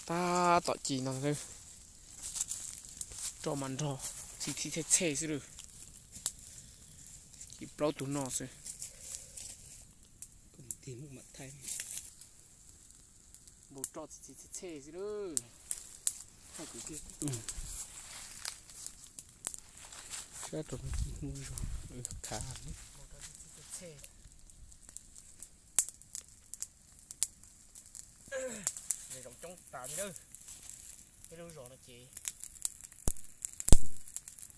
Tab tom ci no, roj mas nrog txhij txhij txhej txhej xwb lawm. Ci plaub tug no xwb. Npau roj txhij txhij txhej txhej xwb lawm. Sab rau hnub zog khav. Npau roj txhij txhij txhej txhej. Nws zoo coob tas li na. Peb lub zos no ces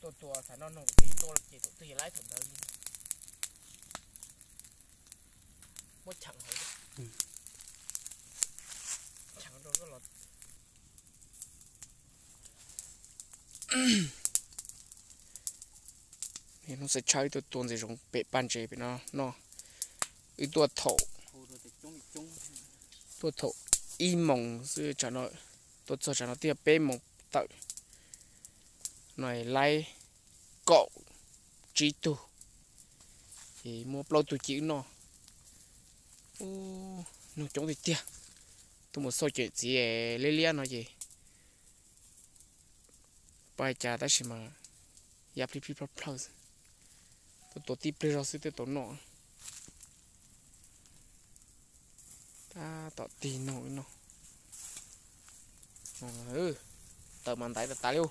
tuaj tua xav noj noog ces tuaj ces thaum twg yog laib thaum ntawd li. Muab cheem hauv, cheem rau koj los. Hnub xav tshaj wb tuaj tua ntses zoov pem paj ntses pem no noj. Wb tuaj thaum, tuaj thaum ib moos xwb tsam no, tuaj txog tsam no twb yog peb moos tawm no, laib kaum tsib tug, ces muab plaub tug ci wb noj. Ub, noog coob tiag tiag. Tuaj mus xauj cem txiv liab liab no ces pab cas tab sis mas ya plhib plhib plhawj plhawj xwb. Tuaj tua tib pliag zog xwb twb tau noj. Tab tom tig noog no. Tawm mas ntaiv tas tas li.